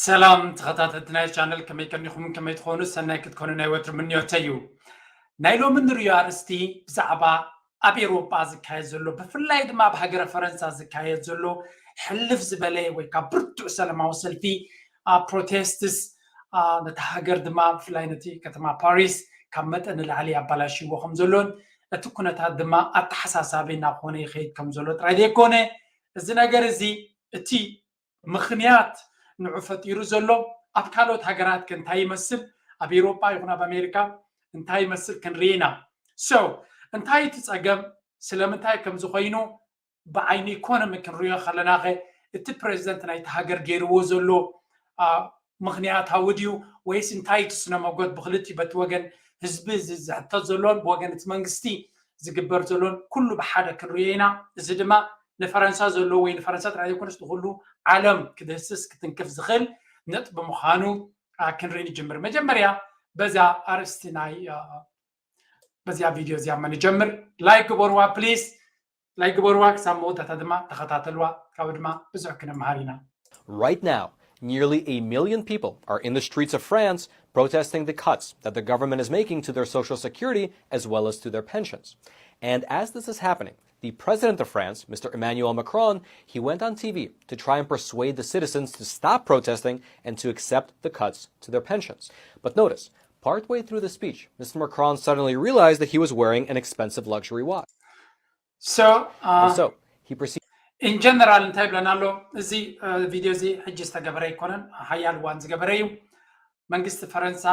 ሰላም ተኸታተልቲ ናይ ቻነል፣ ከመይ ቀኒኹም? ከመይ ትኾኑ? ሰናይ ክትኮኑ ናይ ወትሩ ምንዮተይ እዩ። ናይ ሎሚ ንሪኦ ኣርእስቲ ብዛዕባ ኣብ ኤውሮጳ ዝካየድ ዘሎ፣ ብፍላይ ድማ ኣብ ሃገረ ፈረንሳ ዝካየድ ዘሎ ሕልፍ ዝበለ ወይ ካብ ብርቱዕ ሰላማዊ ሰልፊ፣ ፕሮቴስትስ፣ ነታ ሃገር ድማ ብፍላይ ነቲ ከተማ ፓሪስ ካብ መጠን ንላዕሊ ኣባላሽዎ ከም ዘሎን እቲ ኩነታት ድማ ኣተሓሳሳቢ እናኾነ ይኸይድ ከም ዘሎ ጥራይ ዘይኮነ፣ እዚ ነገር እዚ እቲ ምኽንያት ንዑ ፈጢሩ ዘሎ ኣብ ካልኦት ሃገራት ከ እንታይ ይመስል፣ ኣብ ኤውሮጳ ይኹን ኣብ ኣሜሪካ እንታይ ይመስል ክንርኢ ኢና። So እንታይ እቲ ጸገም፣ ስለምንታይ ከም ዝኾይኑ ብዓይኒ ኢኮኖሚ ክንሪኦ ከለና ኸ እቲ ፕሬዚደንት ናይቲ ሃገር ገይርዎ ዘሎ ምኽንያታዊ ድዩ ወይስ እንታይ እቲ ስነ መጎት ብክልቲኡ በቲ ወገን ህዝቢ ዝሕተት ዘሎን ብወገን እቲ መንግስቲ ዝግበር ዘሎን ኩሉ ብሓደ ክንሪኦ ኢና። እዚ ድማ ንፈረንሳ ዘሎ ወይ ንፈረንሳ ጥራይ ዘይኮነስ ንኩሉ ዓለም ክድህስስ ክትንክፍ ዝኽእል ነጥቢ ምዃኑ ክንርኢ ንጅምር። መጀመርያ በዛ ኣርእስቲ ናይ በዚኣ ቪድዮ እዚኣ እሞ ንጀምር። ላይክ ግበርዋ ፕሊስ። ላይክ ግበርዋ፣ ክሳብ መወዳእታ ድማ ተኸታተልዋ፣ ካብኡ ድማ ብዙሕ ክንመሃር ኢና። Right now, nearly a million people are in the streets of France protesting the cuts that the government is making to their social security as well as to their pensions. And as this is happening, the president of France, Mister Emmanuel Macron, he went on T V to try and persuade the citizens to stop protesting and to accept the cuts to their pensions. But notice, partway through the speech, Mister Macron suddenly realized that he was wearing an expensive luxury watch. So, uh, and so, he proceeded. In general እንታይ ብለና ኣሎ? እዚ ቪድዮ እዚ ሕጂ ዝተገበረ ኣይኮነን፣ ሓያል እዋን ዝገበረ እዩ። መንግስቲ ፈረንሳ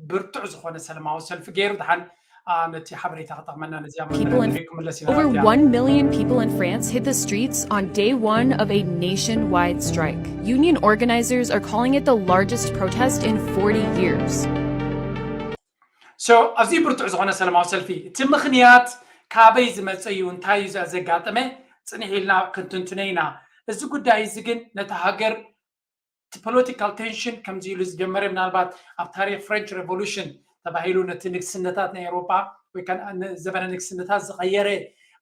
ብርቱዕ ዝኾነ ሰላማዊ ሰልፊ ገይሩ ድሓን ነቲ ሓበሬታ ክጠቕመና ነዚኣ People in መመለስ ኢና Over ናብዚኣ። one million people in France hit the streets on day one of a nationwide strike. Union organizers are calling it the largest protest in forty years. So ኣብዚ ብርቱዕ ዝኾነ ሰላማዊ ሰልፊ እቲ ምኽንያት ካበይ ዝመፀ እዩ፣ እንታይ እዩ ዘጋጠመ፣ ፅንሕ ኢልና ክንትንትኖ ኢና። እዚ ጉዳይ እዚ ግን ነቲ ሃገር እቲ ፖለቲካል ቴንሽን ከምዚ ኢሉ ዝጀመረ ምናልባት ኣብ ታሪክ ፍሬንች ሬቮሉሽን ተባሂሉ ነቲ ንግስነታት ናይ ኤውሮጳ ወይ ከዓ ዘበነ ንግስነታት ዝቐየረ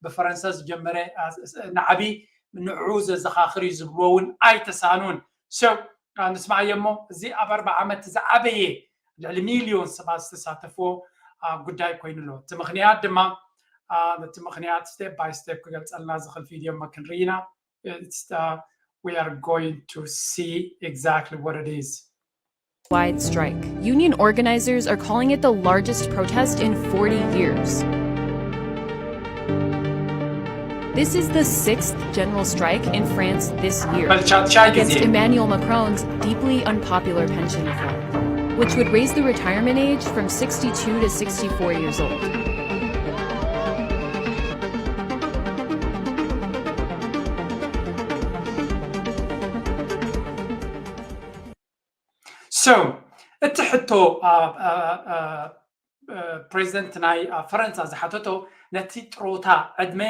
ብፈረንሳ ዝጀመረ ናዕቢ ንዕኡ ዘዘኻኽር እዩ ዝብልዎ እውን ኣይተሳኑን። So ንስማዓዮ እሞ እዚ ኣብ ኣርባዓ ዓመት ዝዓበየ ልዕሊ ሚልዮን ሰባት ዝተሳተፍዎ ጉዳይ ኮይኑ ኣሎ። እቲ ምኽንያት ድማ ነቲ ምኽንያት step by step ክገልፀልና ዝኽእል ቪድዮ እሞ ክንርኢ ኢና። It's, uh, we are going to see exactly what it is. Wide strike. Union organizers are calling it the largest protest in forty years. This is the sixth general strike in France this year በል ቻ- ቻይ ጊዜ against Emmanuel Macron's deeply unpopular pension reform, which would raise the retirement age from sixty-two to sixty-four years old. So እቲ ሕቶ ፕሬዚደንት ናይ ፈረንሳ ዝሓተቶ ነቲ ጥሮታ ዕድመ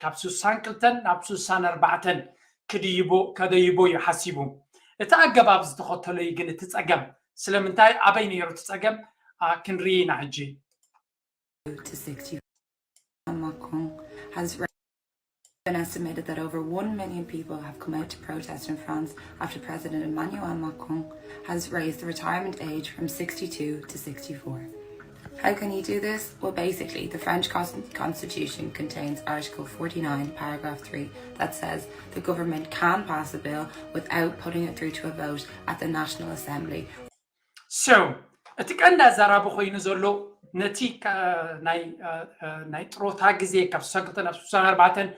ካብ ስሳን ክልተን ናብ ስሳን ኣርባዕተን ክድይቦ ከደይቦ እዩ ሓሲቡ። እቲ ኣገባብ ዝተኸተሎ እዩ ግን እቲ ጸገም። ስለምንታይ ኣበይ ነይሩ እቲ ጸገም? ክንርኢ ኢና ሕጂ። to sixty. Macron has been estimated that over one million people have come out to protest in France after President Emmanuel Macron has raised the retirement age from sixty-two to sixty-four. How can he do this? Well, basically, the French cons- constitution contains Article forty-nine, paragraph three, that says the government can pass a bill without putting it through to a vote at the National Assembly. So እቲ ቀንዲ ኣዛራቢ ኮይኑ ዘሎ ነቲ ናይ ጥሮታ ግዜ ካብ ስሳን ክልተ ናብ ስሳን ኣርባዕተን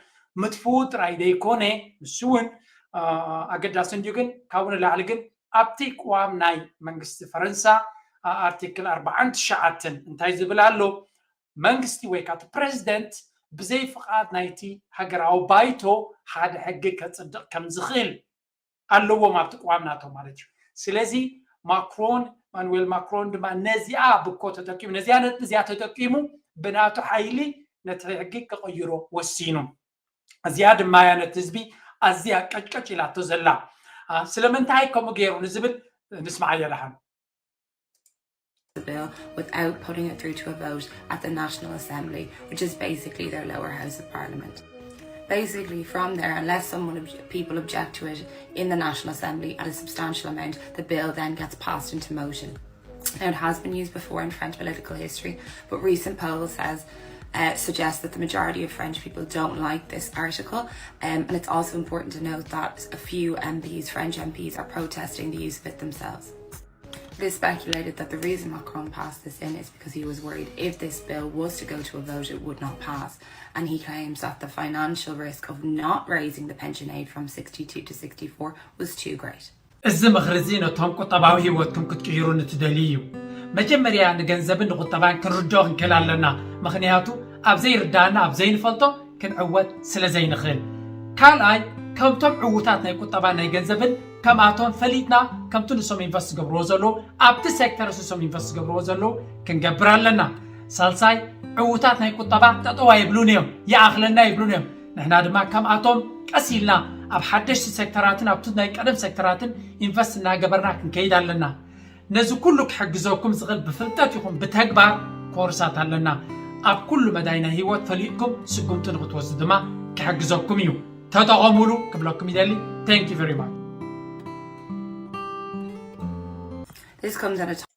ምጥፍኡ ጥራይ ዘይኮነ፣ ንሱ እውን ኣገዳሲ እንድዩ። ግን ካብኡ ንላዕሊ ግን ኣብቲ ቅዋም ናይ መንግስቲ ፈረንሳ ኣርቲክል ኣርባዓን ትሽዓተን እንታይ ዝብል ኣሎ? መንግስቲ ወይ ከዓ እቲ ፕሬዚደንት ብዘይ ፍቓድ ናይቲ ሃገራዊ ባይቶ ሓደ ሕጊ ከፅድቕ ከም ዝኽእል ኣለዎም ኣብቲ ቅዋም ናቶም ማለት እዩ። ስለዚ ማክሮን፣ ማኑዌል ማክሮን ድማ ነዚኣ ብኮ ተጠቂሙ፣ ነዚኣ ነጥቢ እዚኣ ተጠቂሙ ብናቱ ሓይሊ ነቲ ሕጊ ክቕይሮ ወሲኑ። እዚኣ ድማ እያ ነቲ ህዝቢ ኣዝያ ቀጭቀጭ ኢላቶ ዘላ። ስለምንታይ ከምኡ ገይሩ ንዝብል ንስማዓዮ ደሓን። the bill without putting it through to a vote at the National Assembly, which is basically their lower house of parliament. Basically, from there, unless someone, ob- people object to it in the National Assembly at a substantial amount, the bill then gets passed into motion. Now, it has been used before in French political history, but recent polls says uh, suggest that the majority of French people don't like this article. Um, and it's also important to note that a few M Ps, French M Ps, are protesting the use of it themselves. It is speculated that the reason Macron passed this in is because he was worried if this bill was to go to a vote, it would not pass. And he claims that the financial risk of not raising the pension age from sixty-two to sixty-four was too great. እዚ ምኽሪ እዚ ነቶም ቁጠባዊ ህይወትኩም ክትቅይሩ ንትደልዩ እዩ። መጀመርያ ንገንዘብን ንቁጠባን ክንርድኦ ክንክእል ኣለና። ምኽንያቱ ኣብ ዘይርዳእና ኣብ ዘይንፈልጦ ክንዕወት ስለ ዘይንኽእል። ካልኣይ ከምቶም ዕዉታት ናይ ቁጠባ ናይ ገንዘብን ከምኣቶም ፈሊጥና ከምቲ ንሶም ኢንቨስት ዝገብርዎ ዘለዉ ኣብቲ ሴክተር ንሶም ኢንቨስት ዝገብርዎ ዘለዉ ክንገብር ኣለና። ሳልሳይ ዕዉታት ናይ ቁጠባ ጠጠዋ ይብሉን እዮም፣ ይኣኽለና ይብሉን እዮም። ንሕና ድማ ከምኣቶም ቀስ ኢልና ኣብ ሓደሽቲ ሴክተራትን ኣብቲ ናይ ቀደም ሴክተራትን ኢንቨስት እናገበርና ክንከይድ ኣለና። ነዚ ኩሉ ክሕግዘኩም ዝኽእል ብፍልጠት ይኹን ብተግባር ኮርሳት ኣለና። ኣብ ኩሉ መዳይ ናይ ህይወት ፈሊጥኩም ስጉምቲ ንክትወስዱ ድማ ክሕግዘኩም እዩ። ተጠቐሙሉ ክብለኩም ይደሊ። Thank you very much። This comes at a time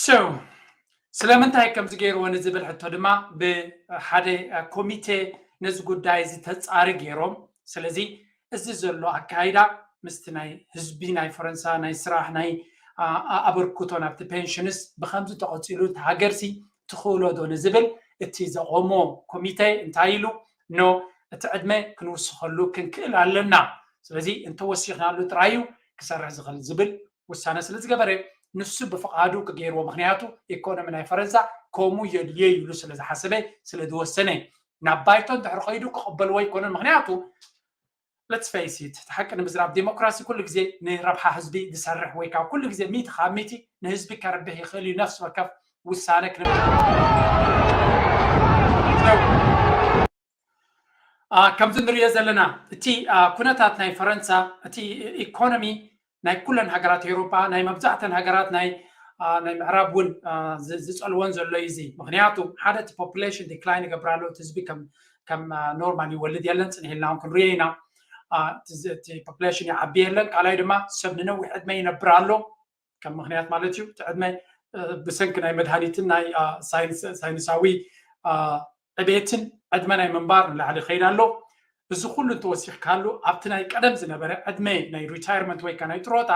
So ስለምንታይ ከምዚ ገይርዎ ንዝብል ሕቶ ድማ ብሓደ ኮሚቴ ነዚ ጉዳይ እዚ ተፃሪ ገይሮም። ስለዚ እዚ ዘሎ ኣካይዳ ምስቲ ናይ ህዝቢ ናይ ፈረንሳ ናይ ስራሕ ናይ ኣበርክቶ ናብቲ ፔንሽንስ ብከምዚ ተቐፂሉ እቲ ሃገርሲ ትኽእሎ ዶ ንዝብል እቲ ዘቆሞ ኮሚቴ እንታይ ኢሉ ኖ እቲ ዕድመ ክንውስኸሉ ክንክእል ኣለና። ስለዚ እንተወሲኽናሉ ጥራይ እዩ ክሰርሕ ዝኽእል ዝብል ውሳነ ስለ ዝገበረ ንሱ ብፍቓዱ ክገይርዎ ምክንያቱ ኢኮኖሚ ናይ ፈረንሳ ከምኡ የድልዮ ይብሉ ስለ ዝሓሰበ ስለ ዝወሰነ ናብ ባይቶ እንድሕር ከይዱ ክቕበልዎ ኣይኮነን ምክንያቱ let's face it እቲ ሓቂ ንምዝራብ ዲሞክራሲ ኩሉ ግዜ ንረብሓ ህዝቢ ዝሰርሕ ወይ ከዓ ኩሉ ግዜ ሚቲ ካብ ሚቲ ንህዝቢ ከርብሕ ይኽእል እዩ ነፍሲ ወከፍ ውሳነ ክነ ከምዚ ንሪኦ ዘለና እቲ ኩነታት ናይ ፈረንሳ እቲ ኢኮኖሚ ናይ ኩለን ሃገራት ኤውሮጳ ናይ መብዛሕተን ሃገራት ናይ ናይ ምዕራብ እውን ዝፀልወን ዘሎ እዩ እዚ ምክንያቱ ሓደ እቲ ፖፕሌሽን ዲክላይን ይገብር ኣሎ እቲ ህዝቢ ከም ኖርማል ይወልድ የለን ፅንሕ ኢልና እውን ክንሪኦ ኢና እቲ ፖፕሌሽን ይዓቢ የለን ካልኣይ ድማ ሰብ ንነዊሕ ዕድመ ይነብር ኣሎ ከም ምክንያት ማለት እዩ እቲ ዕድመ ብሰንኪ ናይ መድሃኒትን ናይ ሳይንሳዊ ዕቤትን ዕድመ ናይ ምንባር ንላዕሊ ይኸይድ ኣሎ እዚ ኩሉ እንተወሲኽካሉ ኣብቲ ናይ ቀደም ዝነበረ ዕድመ ናይ ሪታይርመንት ወይ ከዓ ናይ ጥሮታ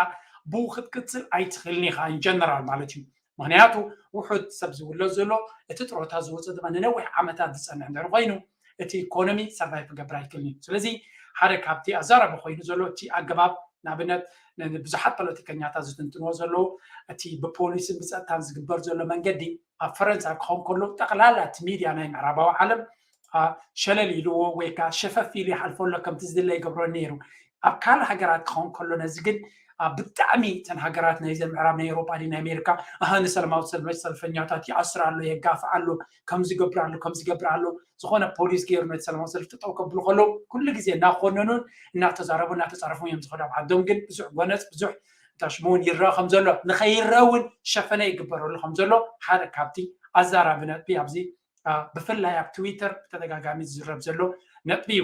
ብኡ ክትቅፅል ኣይትኽእልን ኢኻ ኢንጀነራል ማለት እዩ ምክንያቱ ውሑድ ሰብ ዝውለድ ዘሎ እቲ ጥሮታ ዝወፀ ድማ ንነዊሕ ዓመታት ዝፀንሕ እንድሕር ኮይኑ እቲ ኢኮኖሚ ሰርቫይቭ ክገብር ኣይክእልን እዩ ስለዚ ሓደ ካብቲ ኣዛራቢ ኮይኑ ዘሎ እቲ ኣገባብ ንኣብነት ብዙሓት ፖለቲከኛታት ዝትንትንዎ ዘለዉ እቲ ብፖሊስን ብፀጥታን ዝግበር ዘሎ መንገዲ ኣብ ፈረንሳ ክኸውን ከሎ ጠቕላላ እቲ ሚድያ ናይ ምዕራባዊ ዓለም ሸለል ኢልዎ ወይ ከዓ ሸፈፍ ኢሉ ይሓልፎ ኣሎ ከምቲ ዝድለ ይገብሮ ነይሩ ኣብ ካልእ ሃገራት ክኸውን ከሎ ነዚ ግን ብጣዕሚ እተን ሃገራት ናይዘን ምዕራብ ናይ ኤውሮጳ ዲ ናይ ኣሜሪካ ኣሃ ንሰላማዊ ሰልፈኛታት ይኣስር ኣሎ የጋፍዕ ኣሎ ከምዚ ገብር ኣሎ ከምዚ ገብር ኣሎ ዝኾነ ፖሊስ ገይሩ ነቲ ሰላማዊ ሰልፊ ጠጠው ከብሉ ከለዉ ኩሉ ግዜ እናኮነኑን እናተዛረቡ እናተፃረፉ እዮም ዝኸዱ ኣብ ዓዶም ግን ብዙሕ ጎነፅ ብዙሕ ታሽሙ እውን ይረአ ከም ዘሎ ንኸይረአ እውን ሸፈነ ይግበረሉ ከም ዘሎ ሓደ ካብቲ ኣዛራቢ ነጥቢ ኣብዚ ብፍላይ ኣብ ትዊተር ብተደጋጋሚ ዝዝረብ ዘሎ ነጥቢ እዩ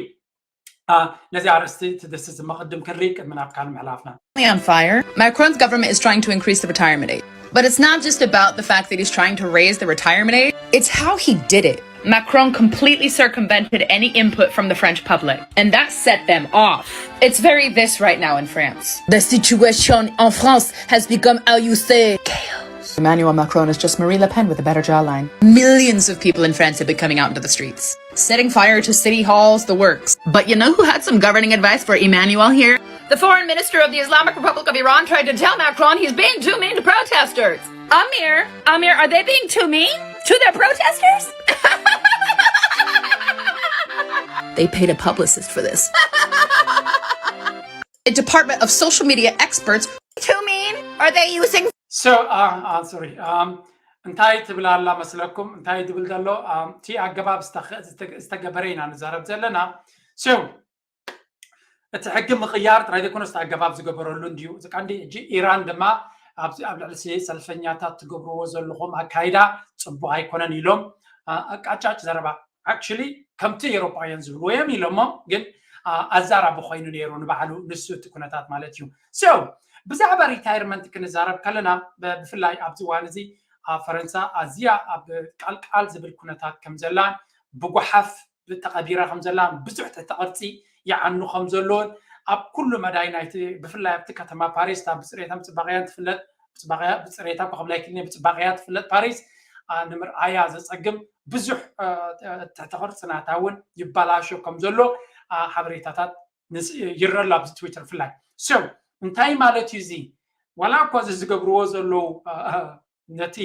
ነዚ ኣርእስቲ ትድስቲ ዝመቕድም ክርኢ ቅድሚ ናብ ካልእ ምሕላፍና on fire. Macron's government is trying to increase the retirement age. But it's not just about the fact that he's trying to raise the retirement age, it's how he did it. Macron completely circumvented any input from the French public, and that set them off. It's very this right now in France. The situation en France has become, how you say, chaos. Emmanuel Macron is just Marie Le Pen with a better jawline. Millions of people in France have been coming out into the streets, setting fire to city halls, the works. But you know who had some governing advice for Emmanuel here? The foreign minister of the Islamic Republic of Iran tried to tell Macron he's being too mean to protesters. Amir, Amir, are they being too mean to their protesters? They paid a publicist for this. A department of social media experts. Too mean? Are they using So, uh, uh, sorry. Um, እንታይ ትብል ኣላ መስለኩም እንታይ ትብል ዘሎ እቲ ኣገባብ ዝተገበረ ኢና ንዛረብ ዘለና so እቲ ሕጊ ምቕያር ጥራይ ዘይኮነስ ኣገባብ ዝገበረሉ እንድዩ እዚ ቀንዲ ሕጂ ኢራን ድማ ኣብዚ ኣብ ልዕሊ ሰልፈኛታት ትገብርዎ ዘለኹም ኣካይዳ ፅቡቅ ኣይኮነን ኢሎም ኣቃጫጭ ዘረባ actually ከምቲ ኤውሮጳውያን ዝብልዎ እዮም ኢሎሞ፣ ግን ኣዛራቢ ኮይኑ ነይሩ ንባዕሉ ንሱ እቲ ኩነታት ማለት እዩ። So ብዛዕባ ሪታይርመንት ክንዛረብ ከለና ብፍላይ ኣብዚ እዋን እዚ ኣብ ፈረንሳ ኣዝያ ኣብ ቃልቃል ዝብል ኩነታት ከም ዘላን ብጓሓፍ ተቐቢራ ከም ዘላን ብዙሕ ትሕቲ ቅርፂ ይዓኑ ከም ዘለዎን ኣብ ኩሉ መዳይ ናይቲ ብፍላይ ኣብቲ ከተማ ፓሪስ እታ ብፅሬታን ብፅባቐያን ትፍለጥ ብፅሬታ ብከብላይ ክልኒ ብፅባቐያ ትፍለጥ ፓሪስ ንምርኣያ ዘፀግም ብዙሕ ትሕቲ ቅርፂ ናታ እውን ይበላሾ ከም ዘሎ ሓበሬታታት ይረሎ ኣብዚ ትዊተር ብፍላይ። So እንታይ ማለት እዩ እዚ? ዋላ እኳ እዚ ዝገብርዎ ዘለዉ ነቲ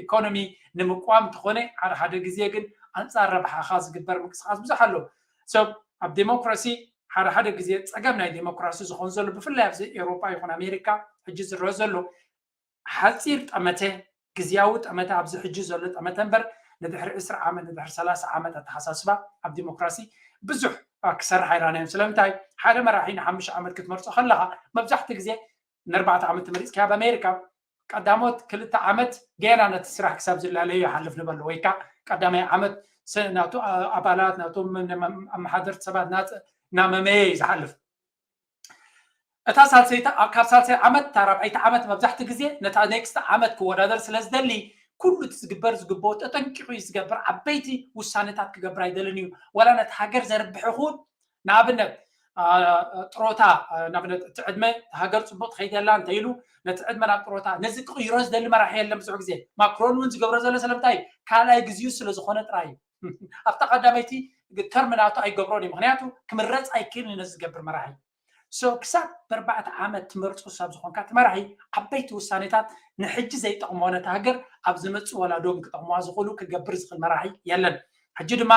ኢኮኖሚ ንምቋም እንተኾነ ሓደ ሓደ ግዜ ግን ኣንፃር ረብሓኻ ዝግበር ምንቅስቃስ ብዙሕ ኣሎ። So ኣብ ዴሞክራሲ ሓደ ሓደ ግዜ ፀገም ናይ ዴሞክራሲ ዝኾን ዘሎ ብፍላይ ኣብዚ ኤውሮጳ ይኹን ኣሜሪካ ሕጂ ዝረአ ዘሎ ሓፂር ጠመተ ግዝያዊ ጠመተ ኣብዚ ሕጂ ዘሎ ጠመተ እምበር ንድሕሪ ዕስራ ዓመት ንድሕሪ ሰላሳ ዓመት ኣተሓሳስባ ኣብ ዲሞክራሲ ብዙሕ ክሰርሕ ኣይረኣናዮም። ስለምንታይ ሓደ መራሒ ንሓሙሽተ ዓመት ክትመርፆ ከለኻ መብዛሕትኡ ግዜ ንኣርባዕተ ዓመት ተመሪፅካ ኣብ ኣሜሪካ ቀዳሞት ክልተ ዓመት ገና ነቲ ስራሕ ክሳብ ዝላለዩ ይሓልፍ ንበሎ ወይ ከዓ ቀዳማይ ዓመት ናቱ ኣባላት ናቶም ኣመሓደርቲ ሰባት እናመመየ እዩ ዝሓልፍ። እታ ሳልሰይቲ ካብ ሳልሳይ ዓመት እታ ራብዐይቲ ዓመት መብዛሕትኡ ግዜ ነታ ኔክስት ዓመት ክወዳደር ስለ ዝደሊ ኩሉ እቲ ዝግበር ዝግብኦ ተጠንቂቑ እዩ ዝገብር። ዓበይቲ ውሳነታት ክገብር ኣይደልን እዩ። ዋላ ነቲ ሃገር ዘርብሕ ይኹን ንኣብነት ጥሮታ ንኣብነት እቲ ዕድመ ሃገር ፅቡቅ ትኸይደላ እንተ ኢሉ ነቲ ዕድመ ናብ ጥሮታ ነዚ ክቕይሮ ዝደሊ መራሒ የለን። ብዙሕ ግዜ ማክሮን እውን ዝገብሮ ዘሎ ስለምንታይ ካልኣይ ግዜኡ ስለ ዝኾነ ጥራይ እዩ። ኣብታ ቀዳመይቲ ተርም ናቱ ኣይገብሮን እዩ። ምክንያቱ ክምረፅ ኣይክእልን ነዚ ዝገብር መራሒ። So ክሳብ ብኣርባዕተ ዓመት ትመርፁ ክሳብ ዝኾንካ እቲ መራሒ ዓበይቲ ውሳኔታት ንሕጂ ዘይጠቕምዎ ነቲ ሃገር ኣብ ዝመፅእ ወላዶም ክጠቕምዋ ዝኽእሉ ክገብር ዝኽእል መራሒ የለን። ሕጂ ድማ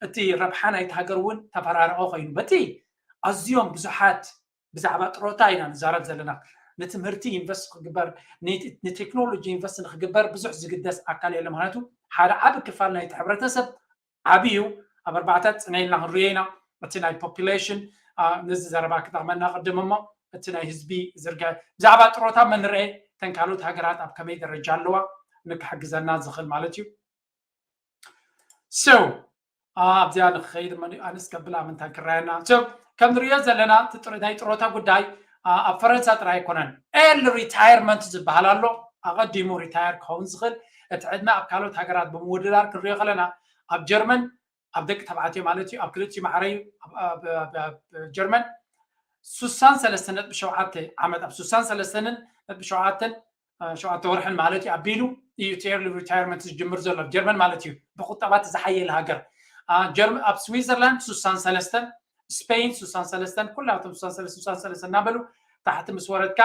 እቲ ረብሓ ናይቲ ሃገር እውን ተፈራረቐ ኮይኑ በቲ ኣዝዮም ብዙሓት ብዛዕባ ጥሮታ ኢና ንዛረብ ዘለና። ንትምህርቲ ኢንቨስት ክግበር፣ ንቴክኖሎጂ ኢንቨስት ንክግበር ብዙሕ ዝግደስ ኣካል የለ። ምክንያቱ ሓደ ዓቢ ክፋል ናይቲ ሕብረተሰብ ዓብዩ ኣብ ኣርባዕተ ፅነ ኢልና ክንሪኦ ኢና። እቲ ናይ ፖፕሌሽን ነዚ ዘረባ ክጠቕመና ቅድም እሞ እቲ ናይ ህዝቢ ዝርጋ ብዛዕባ ጥሮታ መንርአ ተን ካልኦት ሃገራት ኣብ ከመይ ደረጃ ኣለዋ ንክሕግዘና ዝኽእል ማለት እዩ። So ኣብዚኣ ንክኸይድ ኣንስ ከብል ኣምንታን ክረኣየና። So ከም ንሪኦ ዘለና ናይ ጥሮታ ጉዳይ ኣብ ፈረንሳ ጥራይ ኣይኮነን። ኤርሊ ሪታየርመንት ዝበሃል ኣሎ። ኣቐዲሙ ሪታየር ክኸውን ዝኽእል እቲ ዕድመ ኣብ ካልኦት ሃገራት ብምውድዳር ክንሪኦ ከለና ኣብ ጀርመን ኣብ ደቂ ተባዕትዮ ማለት እዩ ኣብ ክልቲኡ ማዕረ እዩ። ጀርመን ሱሳን ሰለስተ ነጥቢ ሸውዓተ ዓመት ኣብ ሱሳን ሰለስተ ነጥቢ ሸውዓተ ሸውዓተ ወርሕን ማለት እዩ ኣቢሉ እዩ እቲ ኤርሊ ሪታየርመንት ዝጅምር ዘሎ ኣብ ጀርመን ማለት እዩ። ብቁጠባ እቲ ዝሓየለ ሃገር ኣብ ስዊዘርላንድ ሱሳን ሰለስተ ስፔን ሱሳን ሰለስተ ኩላቶም ሱሳን ሰለስተ ሱሳን ሰለስተ እናበሉ ታሕቲ ምስ ወረድካ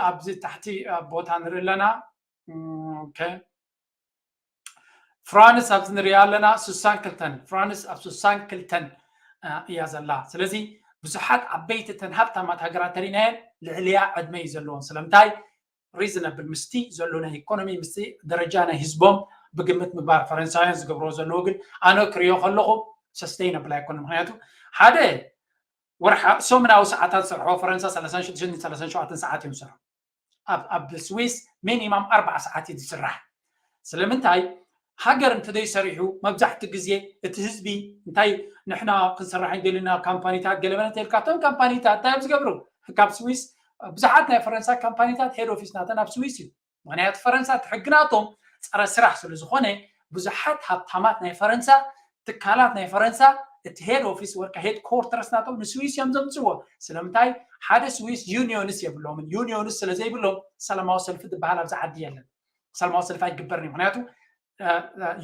ኣብዚ ታሕቲ ቦታ ንርኢ ኣለና። ፍራንስ ኣብዚ ንሪኣ ኣለና ሱሳን ክልተን ፍራንስ ኣብ ሱሳን ክልተን እያ ዘላ። ስለዚ ብዙሓት ዓበይቲ ተን ሃብታማት ሃገራት ተሪናየን ልዕልያ ዕድመ እዩ ዘለዎም። ስለምንታይ ሪዝነብል ምስቲ ዘሎ ናይ ኢኮኖሚ ምስቲ ደረጃ ናይ ህዝቦም ብግምት ምግባር ፈረንሳውያን ዝገብርዎ ዘለዎ ግን ኣነ ክሪኦ ከለኹ ሰስተይነብል ኣይኮነ። ምክንያቱ ሓደ ወርሓ ሰሙናዊ ሰዓታት ዝሰርሖ ፈረንሳ ሰላሳን ሽዱሽተን ሰላሳን ሸውዓተን ሰዓት እዮም ዝሰርሑ። ኣብ ስዊስ ሚኒማም ኣርባዓ ሰዓት እዩ ዝስራሕ። ስለምንታይ ሃገር እንተዘይሰሪሑ መብዛሕቲ ግዜ እቲ ህዝቢ እንታይ ንሕና ክንሰራሕ እንደልና ካምፓኒታት ገለመለ እንተልካ እቶም ካምፓኒታት እንታይ እዮም ዝገብሩ? ካብ ስዊስ ብዙሓት ናይ ፈረንሳ ካምፓኒታት ሄድ ኦፊስ ናተን ኣብ ስዊስ እዩ። ምክንያቱ ፈረንሳ እቲ ሕጊ ናቶም ፀረ ስራሕ ስለ ዝኾነ ብዙሓት ሃብታማት ናይ ፈረንሳ ትካላት ናይ ፈረንሳ እቲ ሄድ ኦፊስ ወርካ ሄድ ኮርተርስ ናቶም ንስዊስ እዮም ዘምፅዎ። ስለምንታይ ሓደ ስዊስ ዩኒዮንስ የብሎምን። ዩኒዮንስ ስለ ዘይብሎም ሰላማዊ ሰልፊ ዝበሃል ኣብዚ ዓዲ የለን። ሰላማዊ ሰልፊ ኣይግበርን እዩ። ምክንያቱ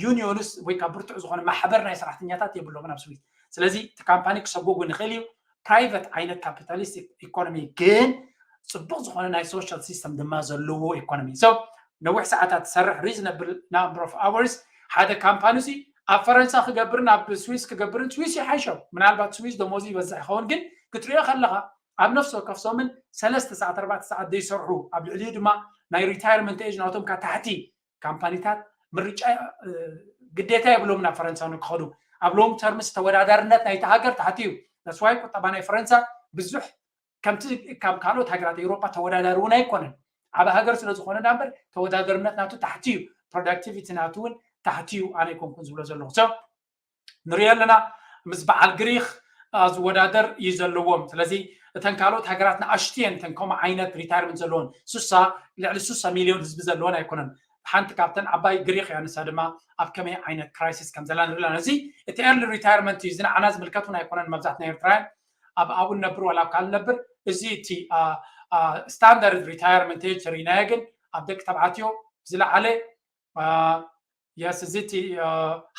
ዩኒዮንስ ወይ ካብ ብርቱዕ ዝኾነ ማሕበር ናይ ሰራሕተኛታት የብሎምን ኣብ ስዊስ። ስለዚ እቲ ካምፓኒ ክሰጉጉ ንኽእል እዩ። ፕራይቨት ዓይነት ካፒታሊስት ኢኮኖሚ ግን ፅቡቅ ዝኾነ ናይ ሶሻል ሲስተም ድማ ዘለዎ ኢኮኖሚ። So ነዊሕ ሰዓታት ትሰርሕ ሪዝነብል ናምበር ኦፍ ኣወርስ ሓደ ካምፓኒ እዚ ኣብ ፈረንሳ ክገብርን ኣብ ስዊስ ክገብርን ስዊስ ይሓይሾም። ምናልባት ስዊስ ደሞዙ ይበዝሕ ይኸውን ግን ክትሪኦ ከለካ ኣብ ነፍሲ ወከፍ ሰሙን ሰለስተ ሰዓት ኣርባዕተ ሰዓት ዘይሰርሑ ኣብ ልዕሊኡ ድማ ናይ ሪታየርመንት ኤጅ ናቶም ካብ ታሕቲ ካምፓኒታት ምርጫ ግዴታ የብሎምን ኣብ ፈረንሳ ንክኸዱ ኣብ ሎንግ ተርምስ ተወዳዳርነት ናይቲ ሃገር ታሕቲ እዩ። That's why ቁጠባ ናይ ፈረንሳ ብዙሕ ከምቲ ካብ ካልኦት ሃገራት ኤውሮጳ ተወዳዳሪ እውን ኣይኮነን። ዓብ ሃገር ስለ ዝኾነ ዳ እምበር ተወዳደርነት ናቱ ታሕቲ እዩ። ፕሮዳክቲቪቲ ናቱ እውን ታሕቲ እዩ። ኣነ ኣይኮንኩን ዝብሎ ዘለኹ ሰብ ንሪኦ ኣለና። ምስ በዓል ግሪክ ዝወዳደር እዩ ዘለዎም። ስለዚ እተን ካልኦት ሃገራት ንኣሽቱ እየን፣ እተን ከምኡ ዓይነት ሪታይርመንት ዘለዎን። ሱሳ ልዕሊ ሱሳ ሚልዮን ህዝቢ ዘለዎን ኣይኮነን። ሓንቲ ካብተን ዓባይ ግሪክ እያ፣ ንሳ ድማ ኣብ ከመይ ዓይነት ክራይሲስ ከም ዘላ ንርኢ ኣለና። እዚ እቲ ኤርሊ ሪታይርመንት እዩ። እዚ ንዓና ዝምልከት እውን ኣይኮነን። መብዛሕትና ኤርትራውያን ኣብ ኣብኡ ንነብር ዋላ ኣብ ካልእ ንነብር፣ እዚ እቲ ስታንዳርድ ሪታይርመንት ኤጅ ተሪናዮ ግን ኣብ ደቂ ተባዕትዮ ዝለዓለ የስ፣ እዚ እቲ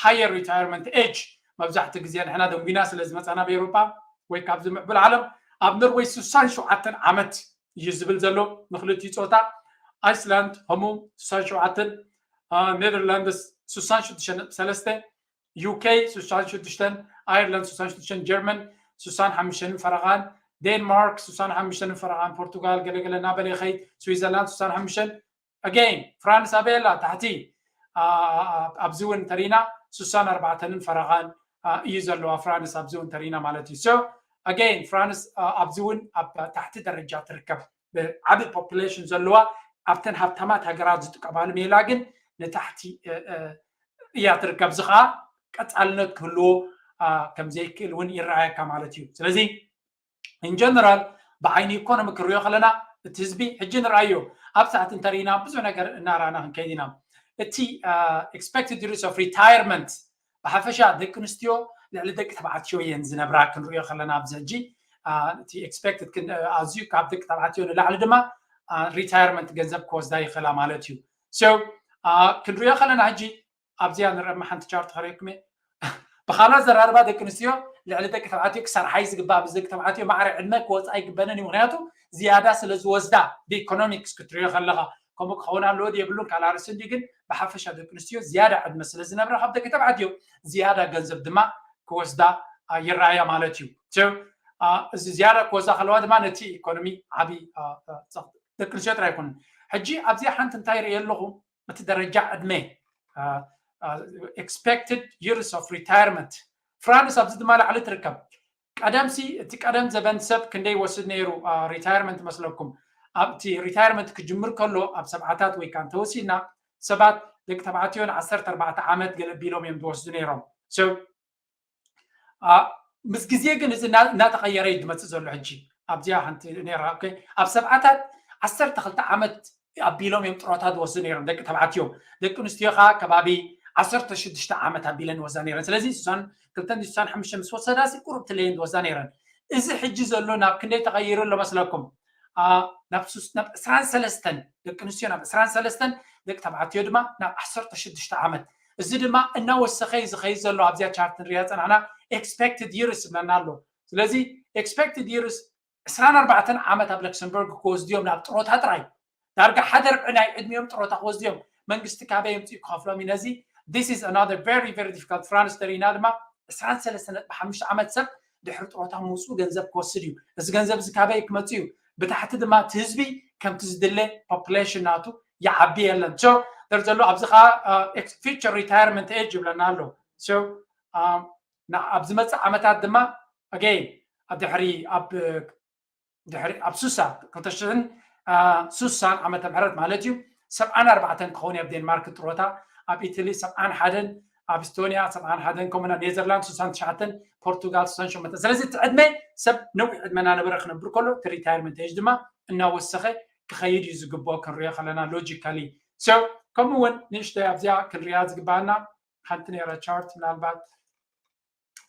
ሃየር ሪታይርመንት ኤጅ መብዛሕትኡ ግዜ ንሕና ደንጉና ስለ ዝመፃና ኣብ ኤውሮጳ ወይ ካብዚ ምዕቡል ዓለም ኣብ ኖርወይ ስሳን ሸውዓተን ዓመት እዩ ዝብል ዘሎ ንክልቲኡ ፆታ። ኣይስላንድ ከምኡ ስሳን ሸውዓተን፣ ኔዘርላንድስ ስሳን ሽዱሽተ ነጥቢ ሰለስተ፣ ዩ ኬ ስሳን ሽዱሽተን፣ ኣየርላንድ ስሳን ሽዱሽተን፣ ጀርመን ስሳን ሓሙሽተን ፈረቓን፣ ዴንማርክ ስሳን ሓሙሽተን ፈረቓን፣ ፖርቱጋል ገለገለ እናበለ ይኸይድ፣ ስዊዘርላንድ ስሳን ሓሙሽተን። ኣገይን ፍራንስ ኣበይ ኣላ? ታሕቲ። ኣብዚ እውን ተሪና ስሳን ኣርባዕተንን ፈረቓን እዩ ዘለዋ ፍራንስ ኣብዚ እውን ተሪና ማለት እዩ። ሶ ኣገይን ፍራንስ ኣብዚ እውን ኣብ ታሕቲ ደረጃ ትርከብ፣ ብዓቢ ፖፕሌሽን ዘለዋ፣ ኣብተን ሃብታማት ሃገራት ዝጥቀማሉ ሜላ ግን ንታሕቲ እያ ትርከብ። እዚ ከዓ ቀፃልነት ክህልዎ ከም ዘይክእል እውን ይረኣየካ ማለት እዩ። ስለዚ ኢን ጀነራል ብዓይኒ ኢኮኖሚ ክንሪኦ ከለና እቲ ህዝቢ ሕጂ ንርኣዮ፣ ኣብ ሰዓት እንተሪኢና ብዙሕ ነገር እናረኣና ክንከይድ ኢና። እቲ ኤክስፔክትድ ዩርስ ኦፍ ሪታየርመንት ብሓፈሻ ደቂ ኣንስትዮ ልዕሊ ደቂ ተባዕትዮ እየን ዝነብራ ክንሪኦ ከለና ኣብዚ ሕጂ እቲ ኤክስፔክትድ ኣዝዩ ካብ ደቂ ተባዕትዮ ንላዕሊ ድማ ሪታየርመንት ገንዘብ ክወስዳ ይኽእላ ማለት እዩ። ሶ ክንሪኦ ከለና ሕጂ ኣብዚኣ ንርአ ሓንቲ ቻርት ከርእየኩም እየ። ብኻልእ ኣዘራርባ ደቂ ኣንስትዮ ልዕሊ ደቂ ተባዕትዮ ክሰርሓ እዩ ዝግባእ። ምስ ደቂ ተባዕትዮ ማዕረ ዕድመ ክወፃ ኣይግበንን እዩ። ምክንያቱ ዝያዳ ስለ ዝወስዳ ብኢኮኖሚክስ ክትሪኦ ከለኻ ከምኡ ክኸውን ኣለዎ ድዩ የብሉን ካልእ ኣርእስቲ እንድዩ። ግን ብሓፈሻ ደቂ ኣንስትዮ ዝያዳ ዕድመ ስለ ዝነብራ ካብ ደቂ ተባዕትዮ ዝያዳ ገንዘብ ድማ ክወስዳ ይረኣያ ማለት እዩ። እዚ ዝያዳ ክወስዳ ከለዋ ድማ ነቲ ኢኮኖሚ ዓብዪ ደቂ ኣንስትዮ ጥራይ ኣይኮኑን። ሕጂ ኣብዚኣ ሓንቲ እንታይ ርእየ ኣለኹ እቲ ደረጃ ዕድመ ኤክስፔክትድ ዩርስ ኦፍ ሪታየርመንት ፍራንስ ኣብዚ ድማ ላዕሊ ትርከብ። ቀደምሲ እቲ ቀደም ዘበን ሰብ ክንደይ ይወስድ ነይሩ ሪታየርመንት መስለኩም? ኣብቲ ሪታየርመንት ክጅምር ከሎ ኣብ ሰብዓታት ወይ ከዓ እንተወሲድና ሰባት ደቂ ተባዕትዮ ን ዓሰርተ ኣርባዕተ ዓመት ገለ ቢሎም እዮም ዝወስዱ ነይሮም። ምስ ግዜ ግን እዚ እናተቐየረ እዩ ዝመፅእ ዘሎ። ሕጂ ኣብዚኣ ሓንቲ ነይራ ኣብ ሰብዓታት ዓሰርተ ክልተ ዓመት ኣቢሎም እዮም ጥሮታ ዝወስዱ ነይሮም ደቂ ተባዕትዮ። ደቂ ኣንስትዮ ከዓ ከባቢ ዓሰርተ ሽዱሽተ ዓመት ኣቢለን ይወስዳ ነይረን። ስለዚ ስሳን ክልተን ስሳን ሓሙሽተ ምስ ወሰዳ ቁሩብ ትለየን ዝወስዳ ነይረን። እዚ ሕጂ ዘሎ ናብ ክንደይ ተቐይሩ ኣሎ መስለኩም? ናብ ዕስራን ሰለስተን ደቂ ኣንስትዮ ናብ ዕስራን ሰለስተን ደቂ ተባዕትዮ ድማ ናብ ዓሰርተ ሽዱሽተ ዓመት። እዚ ድማ እናወሰኸ እዩ ዝኸይድ ዘሎ። ኣብዚኣ ቻርት ንሪኣ ፀናሕና ኤክስፔክትድ ይርስ ይብለና ኣሎ። ስለዚ ኤክስፔክትድ ይርስ ዕስራን ኣርባዕተን ዓመት ኣብ ለክሰምበርግ ክወስድዮም ናብ ጥሮታ ጥራይ ዳርጋ ሓደ ርብዒ ናይ ዕድሚኦም ጥሮታ ክወስድዮም። መንግስቲ ካበይ የምፅኡ ክኸፍሎም እዩ ነዚ? This is another very very difficult። ፍራንስ ተሪእና ድማ ዕስራን ሰለስተን ነጥቢ ሓሙሽተ ዓመት ሰብ ድሕሪ ጥሮታ ምውፅኡ ገንዘብ ክወስድ እዩ። እዚ ገንዘብ እዚ ካበይ ክመፅእ እዩ? ብታሕቲ ድማ እቲ ህዝቢ ከምቲ ዝድለ ፖፕሌሽን ናቱ ይዓቢ የለን። ሶ ደር ዘሎ ኣብዚ ከዓ ፊቸር ሪታየርመንት ኤጅ ይብለና ኣሎ። ኣብ ዝመፅእ ዓመታት ድማ ኣገይን ድሕሪ ኣብ ድሕሪ ኣብ ሱሳ ክልተ ሽሕን ሱሳን ዓመተ ምህረት ማለት እዩ ሰብዓን ኣርባዕተን ክኸውን ኣብ ዴንማርክ ጥሮታ፣ ኣብ ኢትሊ ሰብዓን ሓደን፣ ኣብ ኢስቶኒያ ሰብዓን ሓደን፣ ከምኡ ናብ ኔዘርላንድ ሱሳን ትሽዓተን፣ ፖርቱጋል ሱሳን ሸሞንተን። ስለዚ እቲ ዕድመ ሰብ ነዊሕ ዕድመ እናነበረ ክነብር ከሎ እቲ ሪታይርመንት ኤጅ ድማ እናወሰኸ ክኸይድ እዩ ዝግብኦ ክንሪኦ ከለና ሎጂካሊ። ሶ ከምኡ እውን ንእሽተይ ኣብዚኣ ክንሪኣ ዝግባኣና ሓንቲ ነይራ ቻርት ምናልባት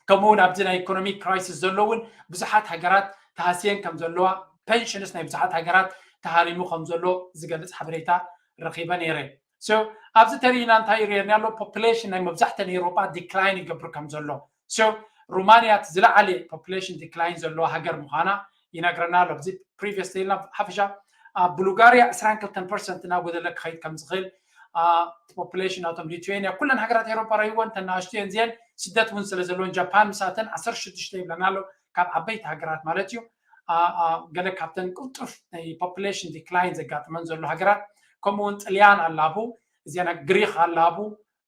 ከምኡ እውን ኣብዚ ናይ ኢኮኖሚክ ክራይሲስ ዘሎ እውን ብዙሓት ሃገራት ተሃስየን ከም ዘለዋ ፔንሽንስ ናይ ብዙሓት ሃገራት ተሃሪሙ ከም ዘሎ ዝገልፅ ሓበሬታ ረኺበ ነይረ። ሶ ኣብዚ ተሪእና እንታይ ይርእየና ኣሎ? ፖፕሌሽን ናይ መብዛሕተን ኤውሮጳ ዲክላይን ይገብር ከም ዘሎ። ሶ ሩማንያ እቲ ዝለዓለ ፖፕሌሽን ዲክላይን ዘለዋ ሃገር ምዃና ይነግረና ኣሎ። ኣብዚ ፕሪቪየስ ኢልና ሓፈሻ ኣብ ቡሉጋርያ ዕስራን ክልተን ፐርሰንት እናጎደለ ክኸይድ ከም ዝኽእል እቲ ፖፕሌሽን ናቶም ሊቱዌንያ ኩለን ሃገራት ኤውሮጳ ረይወን ተናኣሽቱ እየን እዚአን ስደት እውን ስለ ዘለዎን ጃፓን ምስኣተን ዓሰርተ ሽዱሽተ ይብለና ኣሎ ካብ ዓበይቲ ሃገራት ማለት እዩ። ገለ ካብተን ቅልጡፍ ናይ ፖፕሌሽን ዲክላይን ዘጋጥመን ዘሎ ሃገራት ከምኡ እውን ጥልያን ኣላቡ እዚኣ ግሪክ ኣላቡ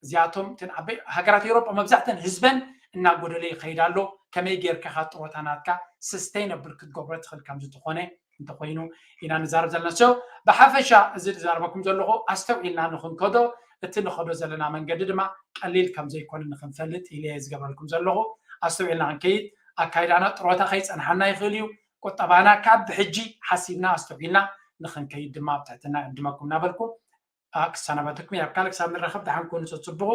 እዚኣቶም እተን ዓበይ ሃገራት ኤውሮጳ መብዛሕተን ህዝበን እናጎደለ ይኸይድ ኣሎ። ከመይ ጌርካ ኢኻ ጥሮታ ናትካ ሰስተይነብል ክትገብሮ ትኽእል ከም ዝኾነ እንተኾይኑ ኢና ንዛረብ ዘለና። ሶ ብሓፈሻ እዚ ዝዛረበኩም ዘለኹ ኣስተውዒልና ንኽንከዶ እቲ ንኸዶ ዘለና መንገዲ ድማ ቀሊል ከም ዘይኮነ ንክንፈልጥ ኢለ እየ ዝገብረልኩም ዘለኹ። ኣስተውዒልና ክንከይድ፣ ኣካይዳና ጥሮታ ከይጸንሓና ይኽእል እዩ። ቁጠባና ካብ ብሕጂ ሓሲብና ኣስተውዒልና ንክንከይድ ድማ ኣብ ትሕትና ዕድመኩም እናበልኩ፣ ኣ፣ ክሰናበተኩም እየ። ኣብ ካልእ ክሳብ ንራኸብ ደሓን ኩኑ፣ ተጽብቑ።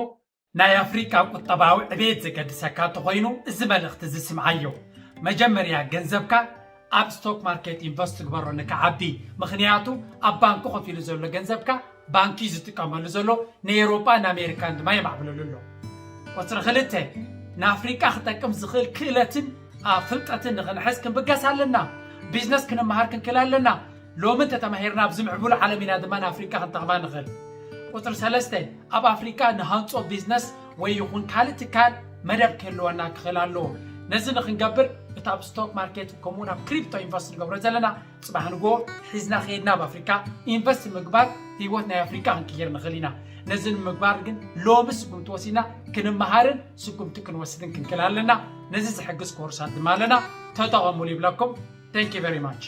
ናይ ኣፍሪቃ ቁጠባዊ ዕቤት ዘገድሰካ እንተኾይኑ፣ እዚ መልእኽቲ እዚ ስምዓዮ። መጀመርያ ገንዘብካ ኣብ ስቶክ ማርኬት ኢንቨስት ትግበሮ ንክዓቢ። ምኽንያቱ ኣብ ባንኪ ኮፍ ኢሉ ዘሎ ገንዘብካ ባንኪ እዩ ዝጥቀመሉ ዘሎ፣ ንኤውሮጳ ንኣሜሪካን ድማ የማዕብለሉ ኣሎ። ቁጽሪ ክልተ፣ ንኣፍሪቃ ክጠቅም ዝኽእል ክእለትን፣ ኣ፣ ፍልጠትን ንኽንሕዝ ክንብገስ ኣለና። ቢዝነስ ክንመሃር ክንክእል ኣለና። ሎሚ እንተተማሂርና ኣብዚ ምዕቡል ዓለም ኢና ድማ ንኣፍሪቃ ክንጠቕማ ንኽእል። ቁጽሪ ሰለስተ፣ ኣብ ኣፍሪቃ ንሃንጾ ቢዝነስ ወይ ይኹን ካልእ ትካል መደብ ክህልወና ክኽእል ኣለዎ። ነዚ ንኽንገብር እቲ ኣብ ስቶክ ማርኬት ከምኡውን ኣብ ክሪፕቶ ኢንቨስት ንገብሮ ዘለና ጽባሕ ንግሆ ሒዝና ከይድና ኣብ ኣፍሪካ ኢንቨስት ምግባር ህይወት ናይ ኣፍሪካ ክንቅይር ንኽእል ኢና። ነዚ ንምግባር ግን ሎሚ ስጉምቲ ወሲድና ክንመሃርን ስጉምቲ ክንወስድን ክንክእል ኣለና። ነዚ ዝሕግዝ ኮርሳት ድማ ኣለና፣ ተጠቐሙሉ ይብለኩም። Thank you very much።